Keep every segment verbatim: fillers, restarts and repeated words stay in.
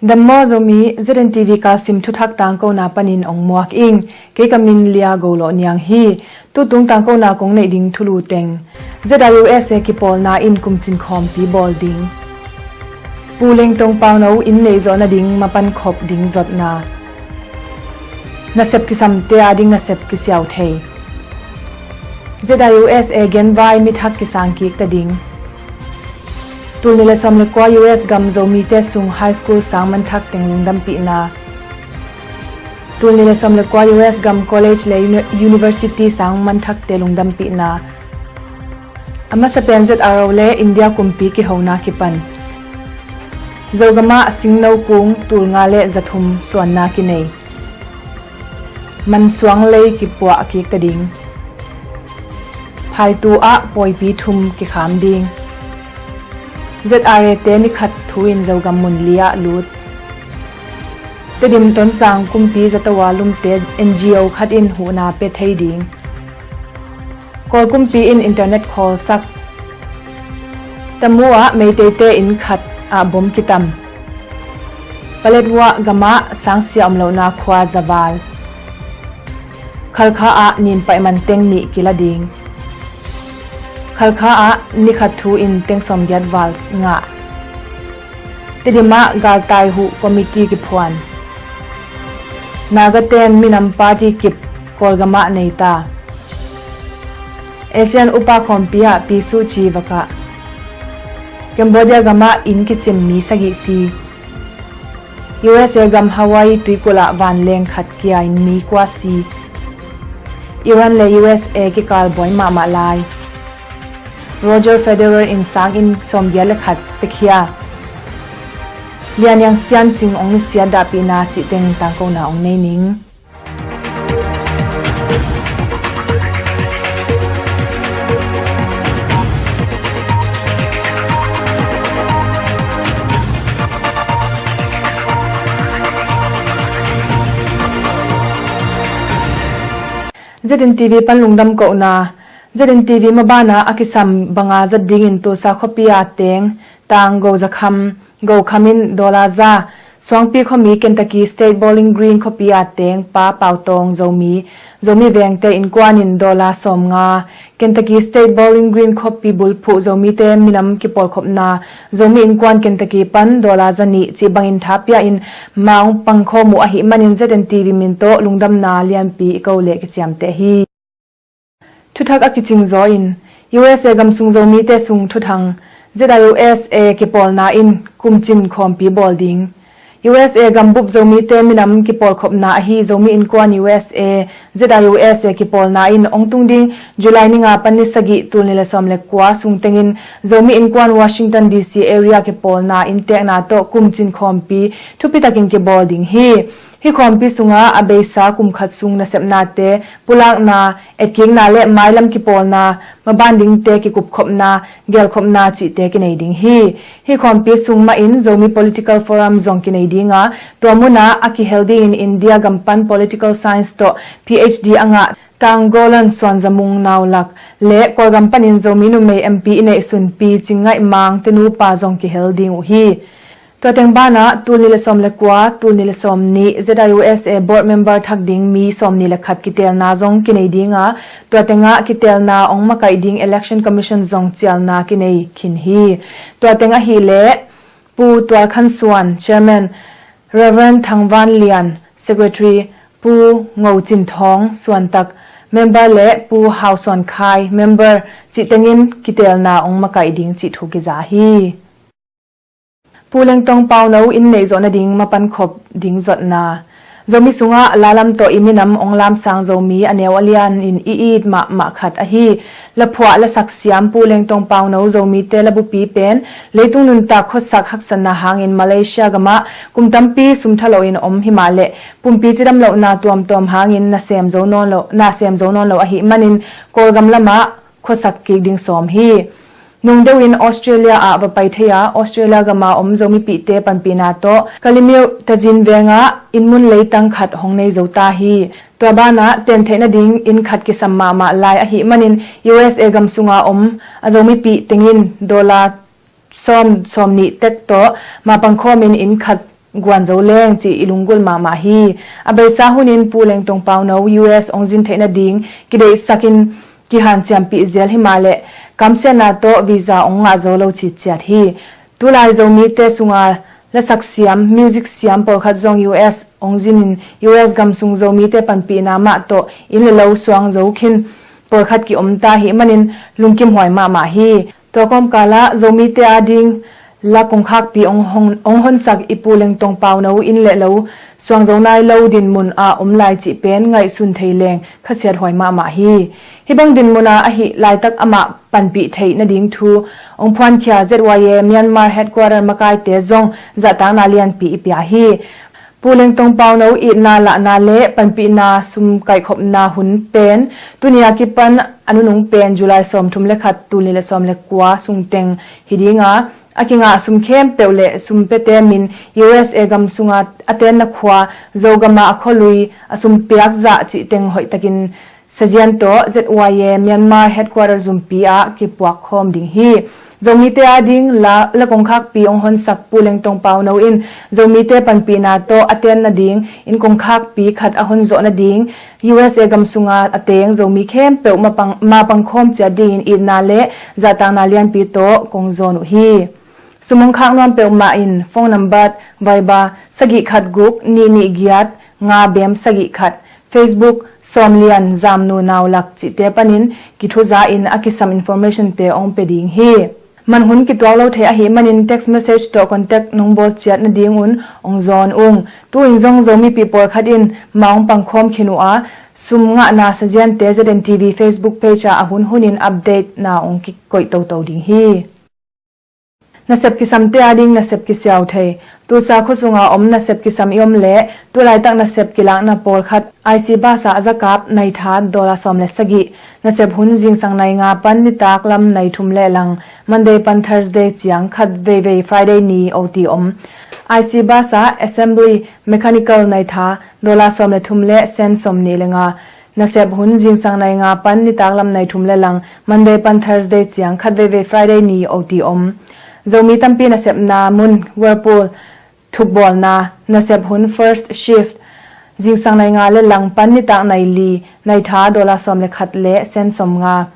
Dam maw Zomi, Z N T V Kalsim thuthak tangkona panin ong muak ing. Kei ka min Lia Go Lawh Niang hi. Tutung tangkona kong neih ding thulu teng: Z I U S A kipawlna in kumcin khawmpi bawl ding. Pu Lengtong Pauno inn neih zawh nading mapan khop ding zotna. Nasep kisamte ading nasep kisiau thei. Z I U S A genvai mithak kisang kik ta ding. Tul nih le sawm le kua U S gam Zomite sung high school sang manthak teng lungdampihna. Tul nih le sawm le kua U S gam college le uni-, university sang manthakte lungdampihna. A masa pen Z R O le India kumpi kihona kipan Zogamah singno kung tul nga le za thum suanna kinei. Mansuang lei kipuah kik ta ding. Phaitu ah pawipi thum kikham ding. Z R A te ni khat thu in Zogam mun li ah lut. Tedim Tonzang kumpi zato a lumte N G O khat in huhna pia thei ding. Kawl kumpi in internet khawlsak. Tamu ah Meiteite inn khat ah bom kitam. Paletwa gamah sangsia om lohna khua za val. Khalkha ah ninpaih man teng nih kila ding. Khalkha ah ni khat thu in teng sawmgiat val ngah. Tedim ah galtai huh committee kiphuan. Nagaten minam party kip Kawlgamah nei ta. Asian upa khawmpi ah Pi Su Ci va kah. Cambodia gamah inn kicim mi sagih si. U S A gam Hawaii tuikulh ah vanleng khat kia in mi kua si. Iran le U S A kikal buai mahmah lai. Roger Federer in sang in sawmgiat le khat pekhia. Lian Yang Sian Cing ong nusiat dahpihna cih teng tangkona ong nei ning. Z N T V pan lungdam kohna. Z N T V mabana a kisam banga zat dingin Tulsa khuapi a teng tang go zakham, go kham in dollar za. Suangpi khuami Kentucky State Bowling Green khuapi a teng Pa Pau Tawng Zomi, Zomi vengte innkuan in dollar sawmnga. Kentucky State Bowling Green khuapi bulphuh Zomite minam kipawlkhopna, Zomi innkuan Kentucky pan dollar za nih cih bangin thapia in ma ong pangkhawm uh ahih manin Z N T V min tawh lungdamna lianpi i ko leh kiciamteh hi. Thuthak a kicing zaw in, U S A gamsung Zomite sung thuthang, Z I U S A kipawlna in kumcin khawmpi bawl ding. U S A gambup Zomite minam kipawlkhopna ahi Zomi Innkuan U S A, Z I U S A kipawlna in ong tung ding July ni nga pan ni sagih tul nih le sawm le kua sung tengin Zomi Innkuan Washington D C area kipawlna inntekna tawh kumcin khawmpi thupitakin kibawl ding hi. Hih khawmpi sungah a beisa kum khat sung nasepnate, pulakna, etkikna le mailam kipawlna, maban dingte kikupkhopna, gelkhopna cihte kinei ding hi. Hih khawmpi sung mahin Zomi Political Forum zong kinei dinga, tua munah a kihel dingin India gam pan Political Science tawh P H D a ngah Tang Golan Suanzamung Naulak le Kawlgam panin Zomi numei M P i neihsun Pi Cing Ngaih Mang te nupa zong kihel ding uh hi. Tua teng banah tul nih le sawm le kua, tul nih le sawm nih Z I U S A board member thak ding mi sawm nih le khat kiteelna zong kinei dinga, tua tengah kiteelna ong makaih ding Election Commission zong cialna kinei khin hi. Tua teng ahih leh Pu Tual Khan Suan, Chairman, Reverend Thang Van Lian, Secretary, Pu Ngo Cin Thawng, Suantak, Member le Pu Hau Suan Khai, Member, cih tengin kiteelna ong makaih ding cih thu kiza hi. Pu Lengtong Pauno inn neih zawh nading mapan khop ding zotna. Zomi sungah lalam tawh i minam ong lamsang Zomi a neu a lian in i it mahmah khat ahi laphuah lasak siam Pu Lengtong Pauno Zomite labupi pen leitung nuntak khuasak haksatna hangin Malaysia gamah kum tampi sum tha loin om himahleh pumpi cidam lohna tuamtuam hangin nasem zo nawn lo, nasem zo nawn lo ahih manin Kawlgam lamah khuasak kik ding sawm hi. Nung deuhin Australia ah va pai thei a, Australia gama om Zomipihte panpihna tawh Kalimiu Tazin vengah innmun leitang khat hong nei zo ta hi. Tua banah ten theih nading inn khat kisam mahmah lai ahih manin U S A gam sunga om a Zomipih tengin dollar sawm, sawm nih tek tawh mapang khawmin inn khat guan zo leng cih i lunggulh mahmah hi. A beisa hunin Pu Leng Tong Pau No U S hong zin theih nading kideihsakin kihanciampih zel himahleh kamsiatna tawh visa hong ngah zo lo citciat hi. Tulai Zomite sunga lasak siam, music siam pawlkhat zong U S hong zinin U S gam sung Zomite panpihna mah tawh inn le lo suang zo khin pawlkhat ki-om ta ahih manin lungkimhuai mahmah hi. Tua kawmkalah Zomite ading la kongkhakpi hong hon, hong honsak i Pu Leng Tong Pau No inn le lo suang zo nai lo dinmun a om lai cih pen ngaihsun thei leng khasiathuai mahmah hi. Hih bang dinmun a ahih laitak amah panpih theih nading thu hong phuankhia Z Y A Myanmar Headquarter makaite zong zahtakna lianpi i pia hi. Pu Leng Tong Pau No itna lahna le panpihna sum kaihkhopna hun pen tuni a kipan a nunung pen July sawmthum le khat, tul nih le sawm le kua sungteng hi dinga, a kingah sum khempeuh le sum pete min U S A gam sunga a tenna khua, Zogama a khualui, a sumpiak zah cih teng hoihtakin sazian tawh Z Y A Myanmar Headquarter zumpi ah kipuak khawm ding hi. Zomite ading la, la kongkhakpi hong honsak Pu Leng Tong Pau No in Zomite panpihna tawh a ten nading inn kongkhakpi khat a honzawh nading U S A gam sunga a teng Zomi khempeuh mapang, mapang khawm ciat dingin itna le zahtakna lianpi tawh kong zawn uh hi. Sum hong khak nuam peuhmah in phone number, Viber sagih khat guk nih nih giat nga bem sagih khat, Facebook Sawmlian Zamnu Naulak cihte panin kithuza in a kisam information te hong pe ding hi. Manhun kituak lo thei ahih manin text message tawh contact nong bawl ciat nadingun hong zawn ung. Tu-in zong Zomipih pawlkhat in mah hong pangkhawm khin uh a, sum ngahna saziante Z N T V Facebook page ah a hun hunin update na hong kikoih toto ding hi. Nasep kisamte ading nasep kisiau thei. Tulsa khua sunga om nasep kisam i om leh tulaitak nasep kilakna pawlkhat I C bus ah a zakap nai tha dollar sawm le sagih. Nasep hun zingsang nai nga pan nitak lam nai thum le lang, Monday pan Thursday ciang khat veivei Friday ni O T om. I C bus ah assembly mechanical nai tha dollar sawm le thum le sen sawm nih le nga. Nasep hun zingsang nai nga pan nitak lam nai thum le lang, Monday pan Thursday ciang khat veivei Friday ni O T om. Zomi tampi nasepna mun Whirlpool thukbawlna, nasep hun first shift zingsang nai nga le lang pan nitak nai li, nai tha dollar sawm le khat le sen sawm nga.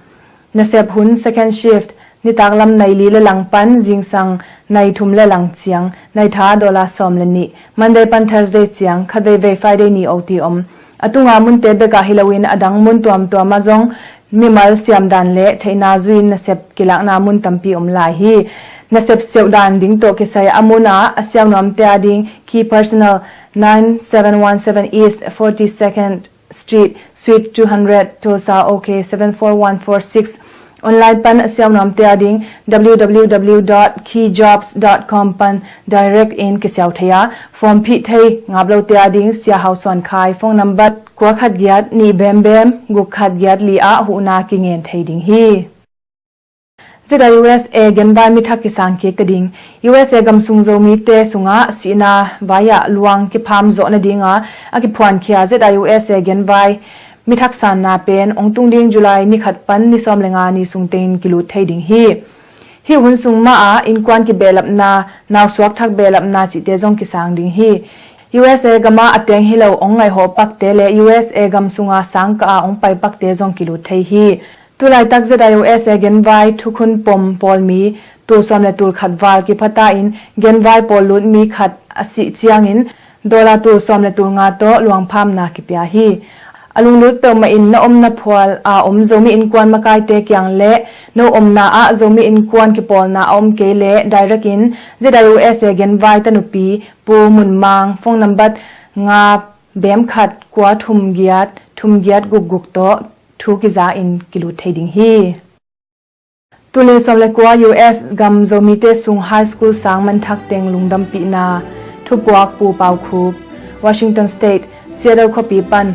Nasep hun second shift nitak lam nai li le lang pan zingsang nai thum le lang ciang nai tha dollar sawm le nih, Monday pan Thursday ciang khat veivei Friday ni O T om. A tunga munte bekah hi loin a dang mun tuamtuam ah zong mimal siamdan le theihna zuiin nasep kilakna mun tampi om lai hi. Nasep siauhdan ding tawh kisai a mun ah a siaunuamte ading key personnel, nine seven one seven East forty-second Street, Suite two hundred, Tulsa, OK seven four one four six. Online pan a siaunuamte ading W W W dot key jobs dot com pan direct in kisiau thei a, form phih thei ngaplote ading Sia Hau Suan Khai, phone number kua khat giat nih bem bem guk khat giat li ah huhna kingen thei ding hi. Z I U S A genvai mithak kisang kik ta ding. U S A gam sung Zomite sungah sihna vai ah luang kipham zawh nadinga a kiphuankhia Z I U S A genvai mithak sanna pen hong tung ding July ni khat pan ni sawm le nga ni sung tengin kilut thei ding hi. Hih hun sung mah ah innkuan kibehlapna, nausuak thak behlapna cihte zong kisang ding hi. U S A gamah a teng hi lo hong ngaihawh pakte le U S A gam sunga sangkah ah hong pai pakte zong kilut thei hi. Tulaitak Z I U S A genvai thukhun pom pawlmi tul sawm le tul khat val kiphata in genvai pawl lutmi khat a sih ciangin dollar tul sawm le tul nga tawh luangphamna kipia hi. A lunglut peuhmah in na omna phual a om Zomi innkuan makaite kiang le no omna ah Zomi innkuan kipawlna a om kei le direct in Z I U S A genvai tanupi Pu Mun Mang, phone number nga bem khat kua thum giat thum giat guk guk tawh thu kiza in kilut thei ding hi. Tul nih le sawm le kua U S gam Zomite sung high school sang manthak teng lungdampihna thupuak Pu Pau Khup, Washington State, Seattle khuapi pan.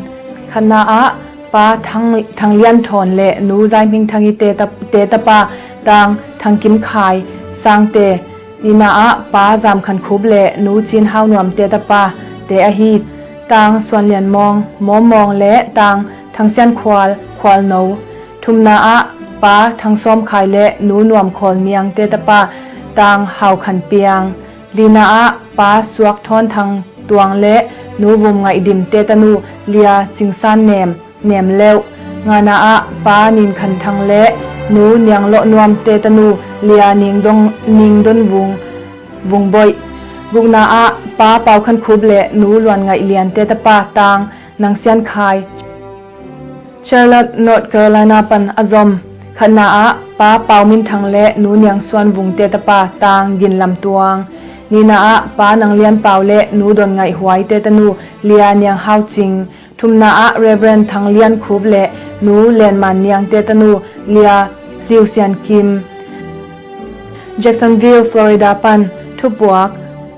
Khatna ah Pa Thang, Thang Lian Thawn le Nu Zai Hming Thang i te ta, te tapa Tang Thang Kim Khai, Sangte. Nihna ah Pa Zam Khan Khup le Nu Cin Hau Nuam te tapa te ahi Tang Suan Lian Mawng, Mawm Mawng le Tang Thang Sian Khual, Khual No. Thumna ah Pa Thang Sawm Khai le Nu Nuam Khawl Miang te tapa Tang Hau Khan Piang, Lina ah Pa Suak Thawn Thang Tuang le Nu Vum Ngaih Dim te tanu Lia Cing San Nem, Nem Leuh. Ngana ah Pa Nin Khan Thang le Nu Niang Loh Nuam te tanu Lia Ning Dong, Ning Don Vung, Vung Boih. Gukna ah Pa Pau Khan Khup le Nu Luan Ngaih Lian te tapa Tang Nang Sian Khai, Charlotte, North Carolina pan a zom. Khatna ah Pa Pau Min Thang le Nu Niang Suan Vung te tapa Tang Gin Lam Tuang. Nihna ah Pa Nang Lian Pau le Nu Don Ngaih Huai te tanu Lia Niang Hau Cing. Thumna ah Reverend Thang Lian Khup le Nu Len Man Niang te tanu Lia Liu Sian Kim. Jacksonville, Florida pan thupuak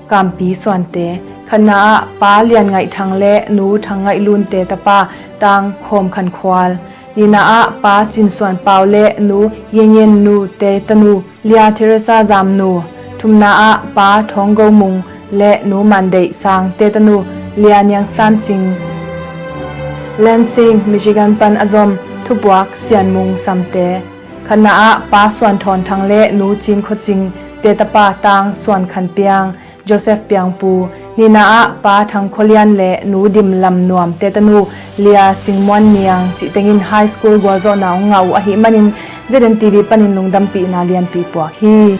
Kampi Suante. Khatna ah Pa Lian Ngaih Thang le Nu Thang Ngaih Lun te tapa Tang Khawm Khan Khual. Nihna ah Pa Cin Suan Pau le Nu Yin Yin Nu te tanu Lia Theresa Zam Nu. Thumna ah Pa Thawng Go Mung le Nu Man Deih Sang te tanu Lia Niang San Cing. Lansing, Michigan pan a zom thupuak Sian Mung Samte. Khatna ah Pa Suan Thawn Thang le Nu Cin Khaw Cing te tapa Tang Suan Khan Piang, Joseph Piang Pu. Nihna ah Pa Thang Khaw Lian le Nu Dim Lam Nuam te tanu Lia Cing Muan Niang cih tengin high school gualzawhna hong ngah uh ahih manin Z N T V panin lungdampihna lianpi puak hi.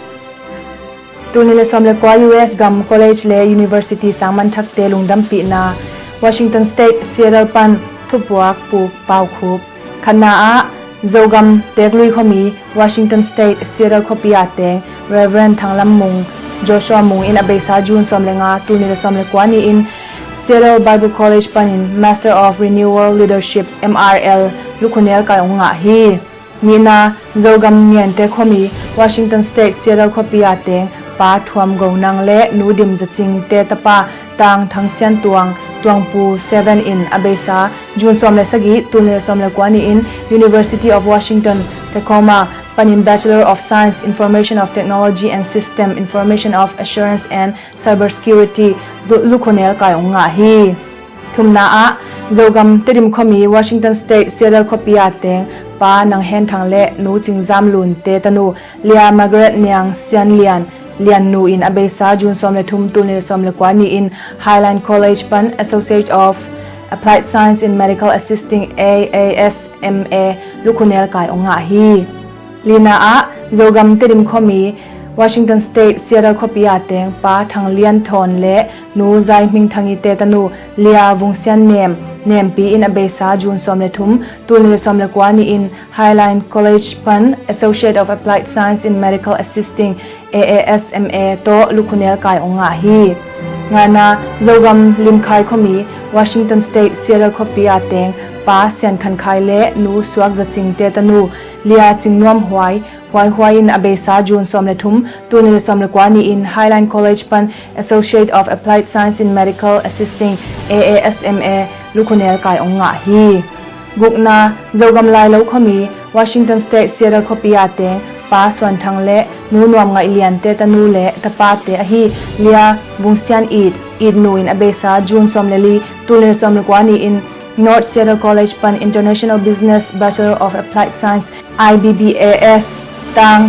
Tul nih le sawm le kua U S gam college le university sangmanthakte lungdampihna. Washington State, Seattle pan thupuak Pu Pau Khup. Khatna ah Zogam Teeklui khuami Washington State, Seattle khuapi a teng Reverend Thang Lam Mung, Joshua Mung in a beisa June sawm le nga, tul nih le sawm le kua ni-in Seattle Bible College panin Master of Renewal Leadership, M R L, lukhunel kai hong ngah hi. Nihna, Zogam Ngiante khuami Washington State, Seattle khuapi a teng Pa Thuam Go Nang le Nu Dim Za Cing te tapa Tang Thang Sian Tuang, Tuang Pu seven in a beisa June sawm le sagih, tul nih le sawm le kua ni-in University of Washington, Tacoma panin Bachelor of Science, Information of Technology and System, Information of Assurance and Cyber Security, lu-, lukhunel kai hong ngah hi. Thumna ah, Zogam Tedim khuami Washington State, Seattle khuapi a teng Pa Nang Hen Thang le Nu Cing Zam Lun te tanu Lia Margaret Niang Sian Lian, Lian Nu in a beisa June sawm le thum, tul nih le sawm le kua ni-in Highline College pan Associate of Applied Science in Medical Assisting, A A S M A, lukhunel kai hong ngah hi. Lina ah, Zogam Tedim khuami Washington State, Seattle khuapi a teng Pa Thang Lian Thawn le Nu Zai Hming Thang i te tanu Lia Vung Sian Nem, Nempi in a beisa June sawm le thum, tul nih le sawm le kua ni-in Highline College pan Associate of Applied Science in Medical Assisting, A A S M A, tawh lukhunel kai hong ngah hi. Ngana, Zogam Limkhai khuami Washington State, Seattle khuapi a teng Pa Sian Khan Khai le Nu Suak Za Cing te tanu Lia Cing Nuam Huai, Huai Huai in a beisa June sawm le thum, tul nih le sawm le kua ni-in Highline College pan Associate of Applied Science in Medical Assisting, A A S M A, lukhunel kai hong ngah hi. Gukna, Zogam Lailo khuami Washington State, Seattle khuapi a teng Pa Suan Thang le Nu Nuam Ngaih Lian te tanu le tapate ahi Lia Vung Sian It, It Nu in a beisa June sawm le li, tul nih le sawm le kua ni-in North Seattle College pan International Business Bachelor of Applied Science, I B B A S, Tang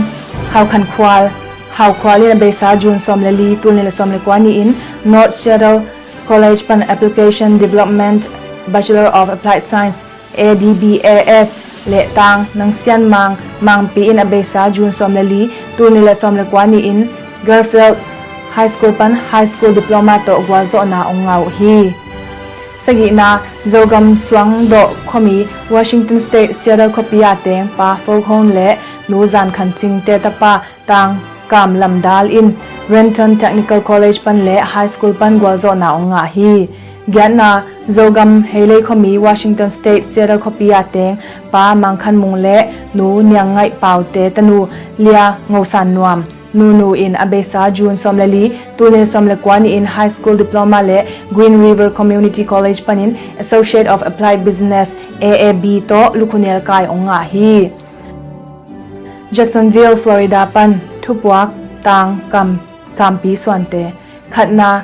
Hau Khan Khual, Hau Khual in a beisa June sawm le li, tul nih le sawm le kua ni-in North Seattle College pan Application Development Bachelor of Applied Science, A D B A S, le Tang Nang Sian Mang, Mangpi in a beisa June sawm le li, tul nih le sawm le kua ni-in Garfield High School pan High School Diploma tawh gualzawhna hong ngah uh hi. Sagihna, Zogam Suangdoh khuami Washington State, Seattle khuapi a teng Pa Fo Hon le Nu Zan Khan Cing te tapa Tang Kam Lam Dal in Renton Technical College pan le High School pan gualzawhna hong ngah hi. Giatna, Zogam Heilei khuami Washington State, Seattle khuapi a teng Pa Mang Khan Mung le Nu Niang Ngaih Pau te tanu Lia Ngo San Nuam, Nu Nu in a beisa June sawm le li, tul nih le sawm le kua ni-in High School Diploma le Green River Community College panin Associate of Applied Business, A A B, tawh lukhunel kai hong ngah hi. Jacksonville, Florida pan thupuak Tang Kam, Kampi Suante. Khatna,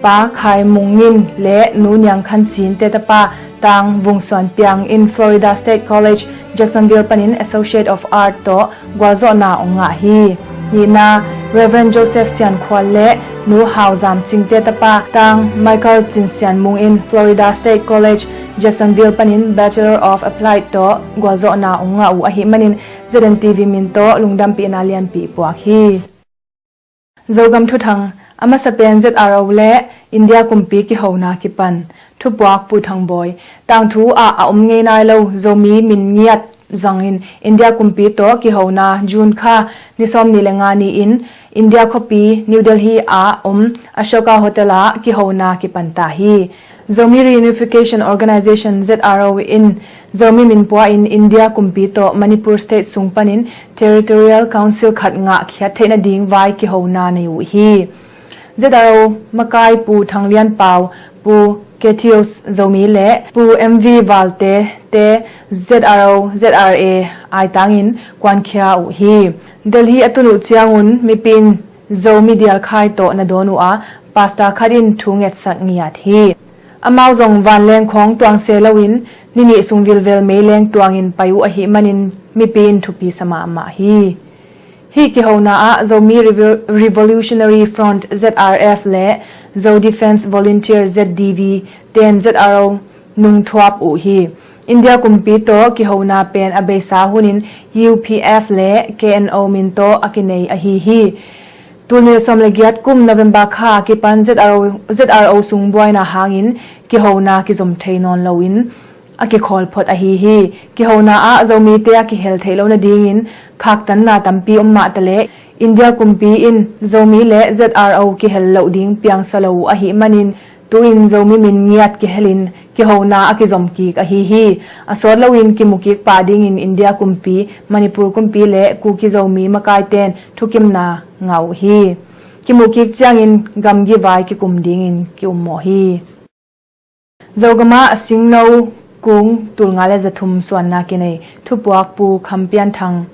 Pa Khai Mung Ngin le Nu Niang Khan Cin te tapa Tang Vung Suan Piang in Florida State College, Jacksonville panin Associate of Art tawh gualzawhna hong ngah hi. Nihna, Reverend Joseph Sian Khual le Nu Hau Zam Cingte tapa Tang Michael Cin Sian Mung in Florida State College Jacksonville panin Bachelor of Applied tawh gualzawhna ong ngah uh ahih manin Z N T V min tawh lungdampihna lianpi puak hi. Zogam thuthang, a masa pen Z R O le India kumpi kihona kipan. Thupuak Pu Thang Bawi. Tangthu ah a om ngei nai lo Zomi min ngiat zangin India kumpi tawh kihona June kha ni sawm ni le nga ni-in India khuapi New Delhi ah om Ashoka Hotel ah kihona kipan ta hi. Zomi Reunification Organization, Z R O, in Zomi min pua in India kumpi tawh Manipur State sung panin Territorial Council khat ngah khiat theih nading vai kihona nei uh hi. Z R O makai Pu Thang Lian Pau, Pu Cathius Zomi le Pu M V Valte te Z R O, Z R A aitangin kuankhia uh hi. Delhi a tun uh ciangun mipi in Zomi dialkhai tawh na dawn uh a, pastor khat in thu ngetsak ngiat hi. Amau zong vanleng khawng tuang se loin ni nih sung vilvel meileng tuangin pai uh ahih manin mipi in thupi sa mahmah hi. Hih kihona ah Zomi Revo-, Revolutionary Front, Z R F, le Zo Defence Volunteer, Z D V, ten Z R O nungthuap uh hi. India kumpi tawh kihona pen a beisa hunin U P F le K N O min tawh a kinei ahi hi. Tul nih le sawm le giat kum November kha a kipan Z R O, Z R O sung buaina hangin kihona kizom thei nawn loin a kikhawl phot ahi hi. Kihona ah Zomite a kihel theih loh nadingin khaktanna tampi om mah taleh India kumpi in Zomi le Z R O kihel loh ding piangsa lo uh ahih manin tu-in Zomi min ngiat kihelin kihona a kizom kik ahi hi. A sawt loin kimu kik pah dingin India kumpi, Manipur kumpi le Kuki Zomi makaiten thukimna ngah uh hi. Kimu kik ciangin gamgi vai kikum dingin ki-ummawh hi. Zogamah singno kung tul nga le za thum suanna kinei. Thupuak Pu Kham Pian Thang.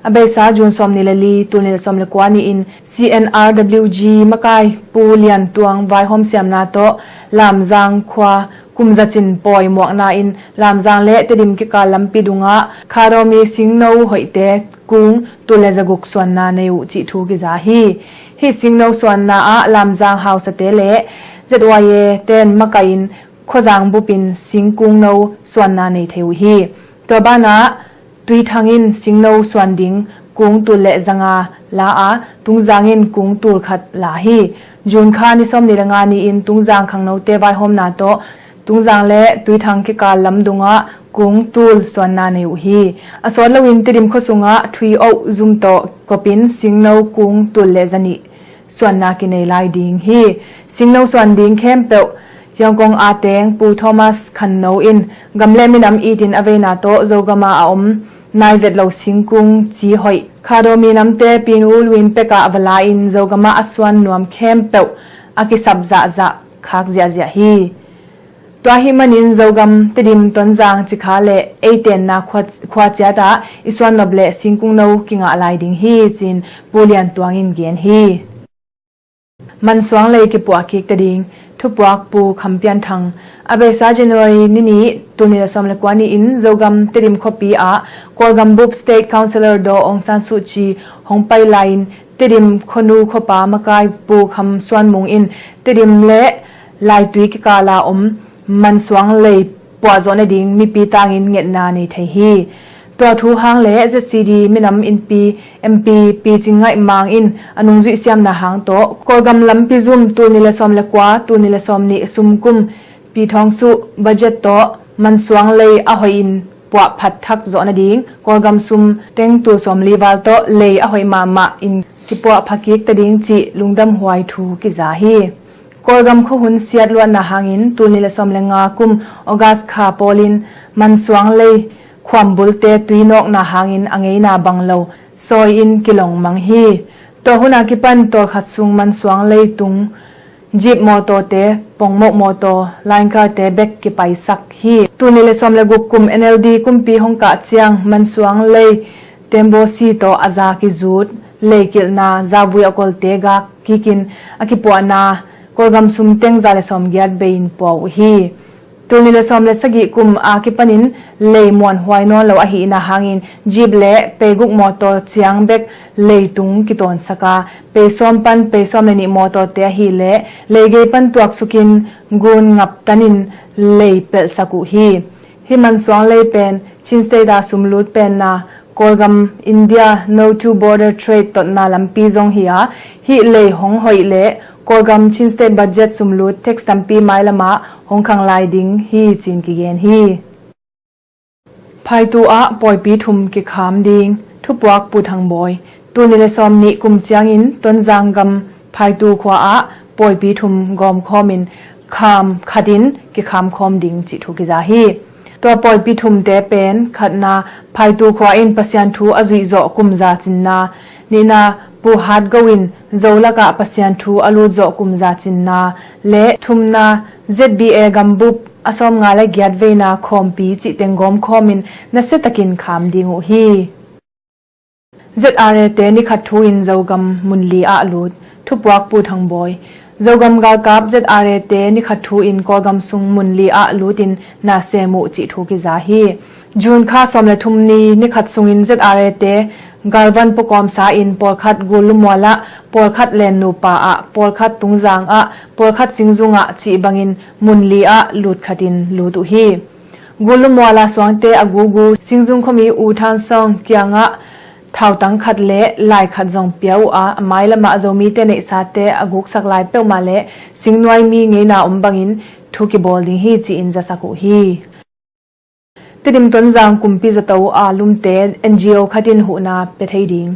A beisa June sawm ni le li, tul nih le sawm le kua ni-in C N R W G makai Pu Lian Tuang vaihawm siamna tawh Lamzang khua kum za cin pawi muakna in Lamzang le Tedim kikal lampi dungah Kha Dawmi singno hoihte kung tul le za guk suanna nei uh cih thu kiza hi. Hih singno suanna ah Lamzang hausate le Z Y A ten makai in khuazang bupin singkung no suanna nei thei uh hi. Tua banah Tuithang in singno suan ding kung tul le za nga la a, Tungzang in kung tul khat la hi. June kha ni sawm ni le nga ni-in Tungzang khangnote vaihawmna tawh Tungzang le Tuithang kikal lam dungah kung tul suanna nei uh hi. A sawt loin Tedim khua sungah Thui Oh zum tawh kopin singno kung tul le za nih suanna kinei lai ding hi. Singno suan ding khempeuh Yangon a teng Pu Thomas Khan No in gam le minam itin a veina tawh Zogama a om nai vet lo singkung ci hoih Kha Dawmi namte Pin U Luin Pek ah va la-in Zogama a suan nuam khempeuh a kisap zahzah khak ziahziah hi. Tua ahih manin Zogam, Tedim, Tonzang, Cikha le eitenna khua, khua ciat ah i suan nop le singkung no kingah lai ding hi, ci-in Pu Lian Tuang in gen hi. Mansuang lei kipuah kik ta ding. Thupuak Pu Kham Pian Thang. A beisa January ni nih, tul nih le sawm le kua ni-in Zogam, Tedim khuapi ah Kawlgam bup State Councillor Daw Aung San Suu Kyi hong pai lai-in Tedim khuanu khuapa makai Pu Kham Suan Mung in Tedim le Laitui kikala om Mansuang lei puahzawh nading mipi tangin ngetna nei thei hi. Tua thu hang le Z C D minam innpi M P Pi Cin Ngaih Mang in a nungzuih siamna hang tawh Kawlgam lampi zum tul nih le sawm le kua, tul nih le sawm nih sum kum Pi Thawng Suh budget tawh Mansuang lei a hoihin puah phat thak zawh nading Kawlgam sum teng tul sawmli val tawh lei a hoih mahmah in kipuah pha kik ta ding cih lungdam huai thu kiza hi. Kawlgam khuahun siat luatna hangin tul nih le sawm le nga kum August kha pawlin Mansuang lei khuambulte tui nawkna hangin a ngeina bang lo sawi-in kilong mang hi. Tua hun a kipan tawlkhat sung Mansuang lei tung Jeep mawtawte, pongmoh mawtaw, line car-te bek kipaisak hi. Tul nih le sawm le guk kum N L D kumpi hong kah ciang Mansuang lei Tembaw C tawh a za kizut, lei kilhna zavui a kolte gak kikin a kipuahna Kawlgam sum teng za le sawm giat bei-in pua uh hi. Tul nih le sawm le sagih kum a kipanin lei muanhuai nawn lo ahihna hangin jeep le peiguk mawtaw ciang bek leitung kitawnsak a, peisawm pan peisawm le nih mawtawte ahileh leigei pan tuaksukin gun ngaptanin lei pelhsak uh hi. Hih mansuang lei pen Chin State a sumlut penna Kawlgam India No Two Border Trade totna lampi zong hi a, hih lei hong hoih leh Kawlgam Chin State budget sumlut tax tampi mailamah hong khang lai ding hi ci-in kigen hi. Phaitu ah pawipi thum kikham ding. Thupuak Pu Thang Bawi. Tul nih le sawm nih kum ciangin Tonzang gam Phaitu khua ah pawipi thum gawmkhawmin kham khatin kikham khawm ding cih thu kiza hi. Tua pawipi thumte pen khatna, Phaitu khua in Pasian thu a zuih zawh kum za cinna, nihna, Pu Hat Go in Zo lakah Pasian thu a lut zawh kum za cinna, le thumna, Z B A gambup a sawmnga le giat veina khawmpi cih teng gawmkhawmin nasiatakin kham ding uh hi. Z R A te nikhat thu-in Zogam mun li ah lut. Thupuak Pu Thang Bawi. Zogam galkap Z R A te nikhat thu-in Kawlgam sung mun li ah lutin na sem uh cih thu kiza hi. June kha sawm le thum ni nikhat sungin Z R A te galvan pukawmsa in pawlkhat Gul Lumual ah, pawlkhat Len Nupa ah, pawlkhat Tungzang ah, pawlkhat Singzung ah cih bangin mun li ah lut khatin lut uh hi. Gul Lumual a suangte a guk uh, Singzung khuami U Than Sawng kiangah thautang khat le lai khat zong pia uh a, a mailamah Zomite neihsate a guksak lai peuhmah le singnuai mi ngeina om bangin thu kibawl ding hi ci-in zasak uh hi. Tedim Tonzang kumpi zato a lumte N G O khatin huhna pia thei ding.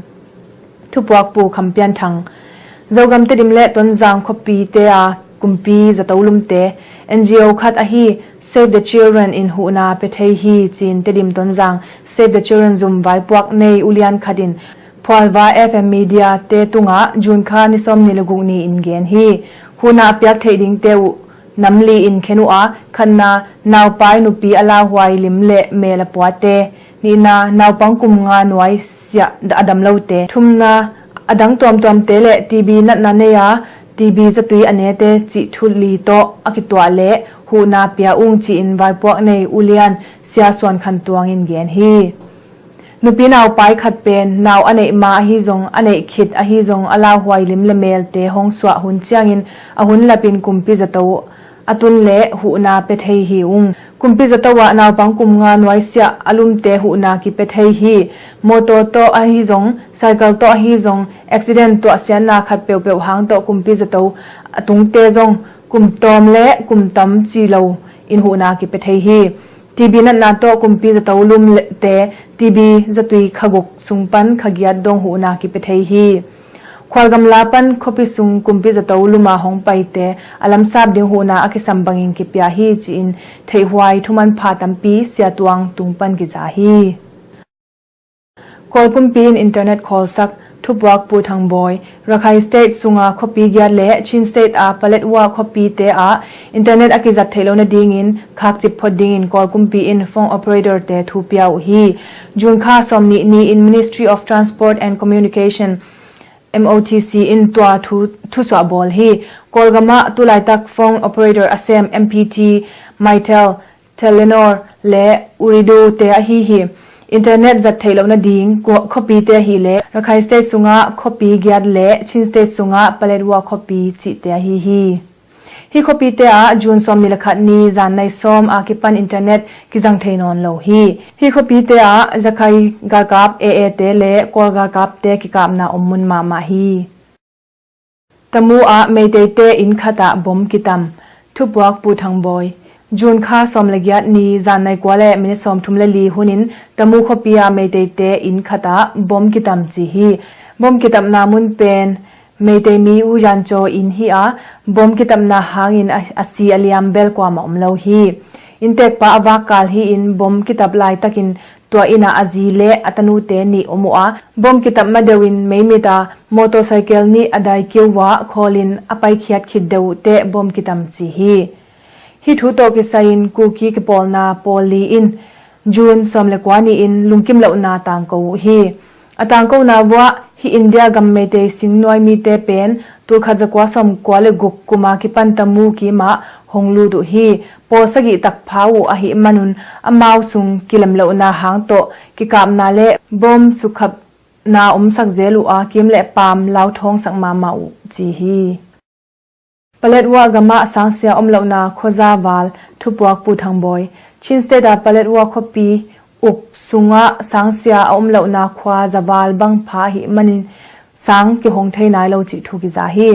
Thupuak Pu Kham Pian Thang. Zogam Tedim le Tonzang khuapite a kumpi zato lumte N G O khat ahi Save the Children in huhna pia thei hi ci-in Tedim Tonzang Save the Children zum vaipuak nei ulian khatin Phualva F M Media te tungah June kha ni sawm ni le guk ni-in gen hi. Huhna a piak theih dingte uh nam li-in khen uh a, khatna, naupai nupi a lauhuai lim le mel a puate, nihna, naupang kum nga nuai siah a dam lote, thumna, a dang tuamtuamte le T B natna nei a, T B zatui a nete cih thu li tawh a kituah le huhna pia ung ci-in vaipuak nei ulian Sia Suan Khan Tuang in gen hi. Nupi naupai khat pen nau a neih ma ahi zong, a neih khit ahi zong, a lauhuai lim le melte hong suah hun ciangin a hun lapin kumpi zato a tun le huhna pia thei hi ung. Kumpi zato ah naupang kum nga nuaisiah a lumte huhna kipia thei hi. Mawtaw tawh ahi zong, cycle tawh ahi zong, accident tuahsiatna khat peuhpeuh hang tawh kumpi zato a tungte zong kum tawm le kum tam ci lo in huhna kipia thei hi. T B natna tawh kumpi zato lumte T B zatui kha guk sung pan kha giat dong huhna kipia thei hi. Khualgamla pan khuapi sung kumpi zato luma hong paite a lamsap ding huhna a kisam bangin kipia hi ci-in theihhuai thumanpha tampi Sia Tuang tung pan kiza hi. Kawl kumpi in internet khawlsak. Thupuak Pu Thang Bawi. Rakhine State sunga khuapi giat le Chin State a Paletwa khuapite ah internet a kizat theih loh nadingin khakcip phot dingin Kawl kumpi in phone operator te thu pia uh hi. June kha sawm nih ni-in Ministry of Transport and Communication, M O T C, in tua thu, thusuah bawl hi. Kawlgam ah tulaitak phone operator a sem M P T, Mytel, Telenor le Ooredoo te ahi hi. Internet zat theih loh nading kua-, khuapite ahih leh Rakhine State sungah khuapi giat le Chin State sungah Paletwa khuapi cihte ahi hi. Hih khuapite ah June sawm ni le khat ni zan nai sawm a kipan internet kizang thei nawn lo hi. Hih khuapite ah Rakhine galkap A A te le Kawl galkapte kikapna om mun mahmah hi. Tamu ah Meiteite inn khat ah bom kitam. Thupuak Pu Thang Bawi. June kha sawm le giat ni zan nai kua le minit sawmthum le li hunin Tamu khuapi ah Meiteite inn khat ah bom kitam ci hi. Bom kitapna mun pen Meitei mi U Yan Caw inn hi a, bom kitapna hangin a, a si a liam bel kuamah om lo hi. Inntekpa a vakkal hi-in bom kitap laitakin tua inn ah a zi le a tanute nih om uh a, bom kitap ma deuhin meimit a, motorcycle nih a dai keu uh a khawlin a paikhiat khit deuh uh teh bom kitam ci hi. Hih thu tawh kisai-in Kuki kipawlna pawl li in June sawm le kua ni-in lungkim lohna tangko uh hi. A tangkona vuah hih India gam Meitei singnuai mite pen tulkhat zakua sawmkua le guk kuma kipan Tamu kimah hong lut uh hi. Pawl sagih takpha uh ahih manun amau sung kilemlohna hang tawh kikapna le bom sukhapna omsak zel uh a, kim le paam lauthawngsak mahmah uh ci hi. Paletwa gamah sangsia omlohna khuaza val, thupuak Pu Thang Bawi. Chin State a Paletwa khuapi uk sungah sangsia a omlohna khua za val bang pha ahih manin sang kihong thei nai lo cih thu kiza hi.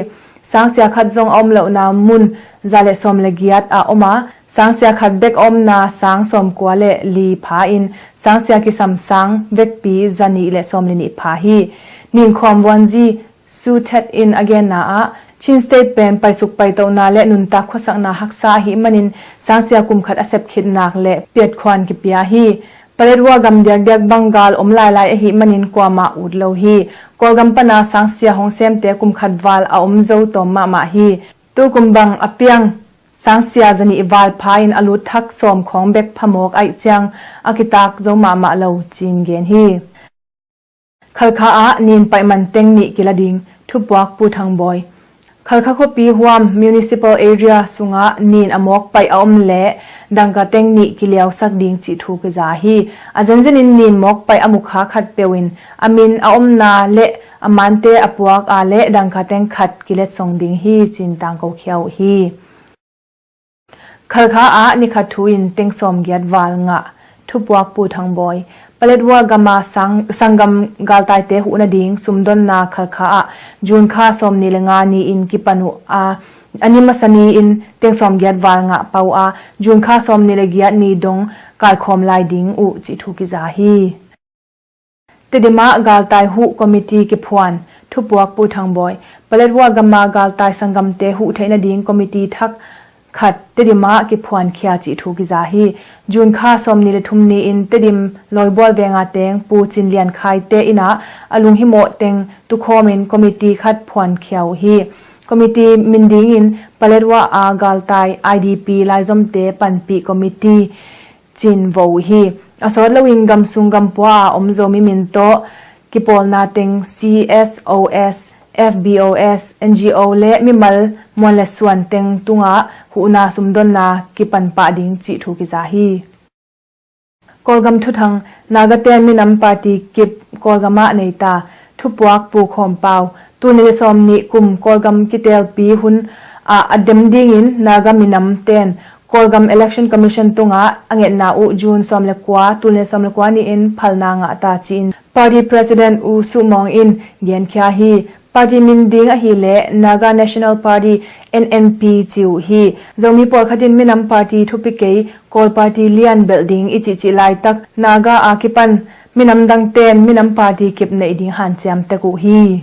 Sangsia khat zong a omlohna mun za le sawm le giat a om a, sangsia khat bek a omna sang sawmkua le li pha in sangsia kisam sang vekpi za nih le sawm le nih pha hi. Nin Khawm Vuanzi Su Thet in a genna ah, Chin State pen paisuk paitohna le nuntak khuasakna haksa ahih manin sangsia kum khat a sep khit nak le piatkhuan kipia hi. Paletwa gam diakdiak bang gal om lailai ahih manin kuamah ut lo hi. Kawlgam pana sangsia hong semte kum khat val a om zo tawm mahmah hi. Tukum bang a piang sangsia za nih val pha in a lut thak sawm khawng bek phamawk ahih ciang a kitak zo mahmah lo ci-in gen hi. Khalkha ah nin paihman teng nih kila ding, thupuak Pu Thang Bawi. Khalkha khuapi huam municipal area sungah nin a mawk paih a om le dangka teng nih kiliausak ding cih thu kiza hi. A zenzenin nin mawk paih a mukha khat peuh in a min, a omna le a mante a puak a le dangka teng khat kiletsong ding hi ci-in tangkokhia uh hi. Khalkha ah nikhat thu in teng sawm giat val ngah, thupuak Pu Thang Bawi. Paletwa gama sang, sanggam galtaite huh nading sumdonna Khalkha ah June kha sawm nih le nga ni-in kipan uh a, a ni masa ni-in teng sawm giat val ngah pah uh a, June kha sawm nih le giat ni dong kaikhawm lai ding uh cih thu kiza hi. Tedim ah galtai huh committee kiphuan, thupuak Pu Thang Bawi. Paletwa gama galtai sanggamte huh theih nading committee thak khat Tedim ah kiphuankhia cih thu kiza hi. June kha sawm nih le thum ni-in Tedim Lawibual venga teng Pu Cin Lian Khai te inn ah a lunghimawh teng tukhawmin committee khat phuankhia uh hi. Committee min dingin Paletwa a galtai I D P laizomte panpih committee ci-in vo uh hi. A sawt loin gamsung gampua a om Zomi min tawh kipawlna teng C S O S, F B O S, N G O le mimal muan le suan teng tungah huhna sumdonna kipan pah ding cih thu kiza hi. Kawlgam thuthang, Naga ten minam party kip Kawlgam ah nei ta, thupuak Pu Khawm Pau. Tul nih le sawm nih kum Kawlgam kitelpi hun ah a dem dingin Naga minam ten Kawlgam Election Commission tungah a ngetna uh June sawm le kua, tul nih le sawm le kua ni-in phalna ngah ta ci-in party president U Su Mawng in genkhia hi. Party min ding ahih leh Naga National Party, N N P, ci uh hi. Zomi pawlkhat in minam party thupi kei, Kawl party lian belh ding i cihcih laitak Naga a kipan minam dangten minam party kip neih ding hanciam tek uh hi.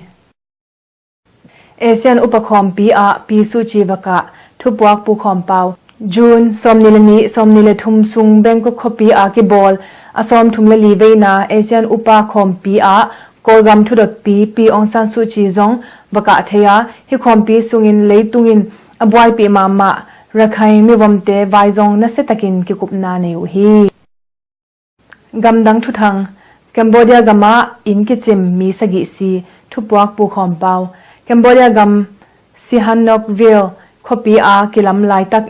Asian upa khawmpi ah Pi Suu Kyi va kah, thupuak Pu Khawm Pau. June sawm nih le nih, sawm nih le thum sung Bangkok khuapi a kibawl a sawm thum le li veina Asian upa khawmpi ah Kawlgam thudotpi Pi Aung San Suu Kyi zong va kah thei a, hih khawmpi sungin leitung in a buaipih mahmah Rakhine mivomte vai zong nasiatakin kikupna nei uh hi. Gamdang thuthang, Cambodia gamah inn kicim mi sagih si, thupuak Pu Khawm Pau. Cambodia gam Sihanoukville khuapi a kilam laitak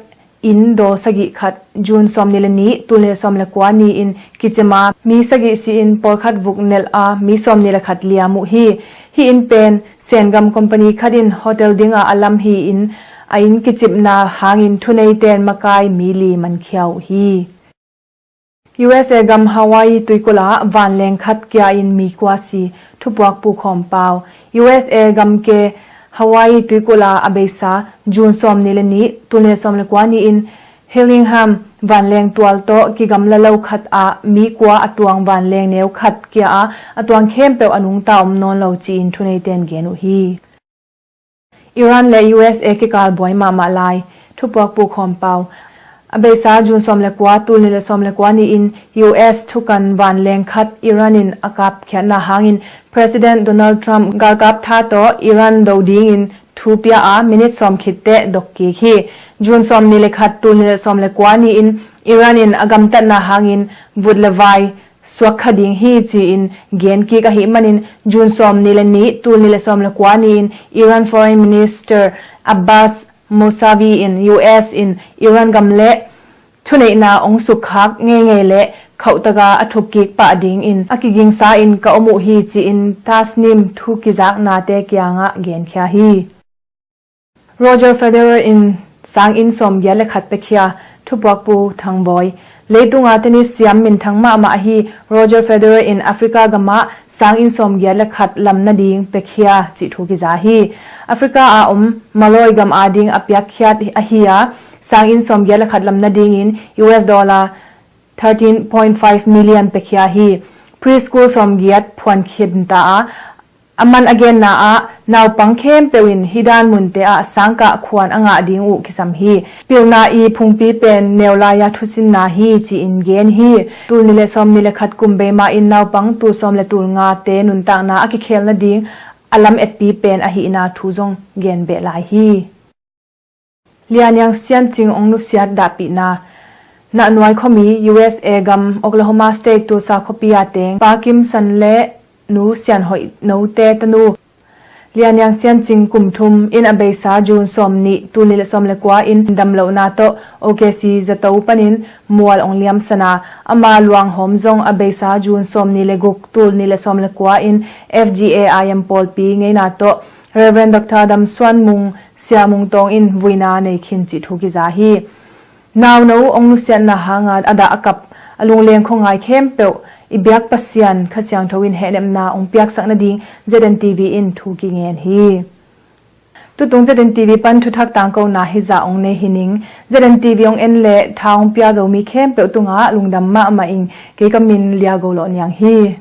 inn dawl sagih khat June sawm nih le nih, tul nih le sawm le kua ni-in kicim a, mi sagih si-in pawlkhat vuk nelh a, mi sawm nih le khat liam uh hi. Hih inn pen Sen gam company khat in hotel dingah a lam hi-in a inn kicimna hangin thuneiten makai mi li mankhia uh hi. U S A gam Hawaii tuikulh ah vanleng khat kia in mi kua si, thupuak Pu Khawm Pau. U S A gam ke Hawaii tuikulh ah a beisa June sawm nih le nih, tul nih le sawm le kua ni-in Hillingham vanleng tual tawh kigamla lo khat ah mi kua a tuang vanleng neu khat kia a, a tuang khempeuh a nungta om nawn lo ci-in thuneiten gen uh hi. Iran le U S A kikal buai mahmah lai, thupuak Pu Khawm Pau. A beisa June sawm le kua, tul nih le sawm le kua ni-in U S thukan vanleng khat Iran in a kapkhiatna hangin President Donald Trump galkap tha tawh Iran do dingin thu pia a, minit sawm khit teh dok kik hi. June sawm nih le khat, tul nih le sawm le kua ni-in Iran in a gamtatna hangin vut le vai suak kha ding hi ci-in gen kik ahih manin June sawm ni le nih, tul ni le sawm le kua ni-in Iran Foreign Minister Abbas Mousavi in U S in Iran gam le thuneihna hong sukkhak ngeingei le khauhtaka a thukkik pah dingin a kigingsa in ka om uh hi ci-in Tasnim thu kizaknate kiangah genkhia hi. Roger Federer in sanginn sawmgiat le khat pekhia, thupuakpu Thangbawi. Leitunga tennis siam minthang mahmah ahi Roger Federer in Africa gamah sanginn sawmgiat le khat lam nading pekhia cih thu kiza hi. Africa a om Malawi gam ading a piakkhiat ahi a, sanginn sawmgiat le khat lam nadingin U S dollar thirteen point five million pekhia hi. Preschool sawmgiat phuan khinta a, a man a genna ah naupang khempeuh in hih dan munte ah sangkah khuan a ngah ding uh kisam hi. Pilna i phungpi pen neu lai-a thusinna hi ci-in gen hi. Tul ni le sawm ni le khat kum beima in naupang tul sawm le tul ngate nuntakna a kikhel nading a lam etpi pen ahihna thu zong gen beh lai hi. Lianiang Siancing hong nusiat dahpihna. Nahnuai khuami U S A gam Oklahoma State Tulsa khuapi a teng Pa Kim San le Nu Sian Hoih Note tanu Lianiang Siancing kum thum in a beisa June sawm nih, tul ni le sawm le kua in damlohna tawh O K C zato panin mual hong liamsan a, ama luanghawm zong a beisa June sawm ni le guk, tul ni le sawm le kua in F G A I M pawlpi ngeina tawh Reverend Doctor Dam Suan Mung, Sia Mung Tawng in vuina nei khin cih thu kiza hi. Nauno hong nusiatna hanga a dah a kap a lungleng khuangai khempeuh i biak Pasian Kha Siangtho in hehnepna hong piaksak nading Z N T V in thu kingen hi. Tutung Z N T V pan thuthak tangkona hizah hong nei hi ning. Z N T V hong en le tha hong pia zo mi khempeuh tungah lungdam mahmah ing. Kei ka min Lia Go Lawh Niang hi.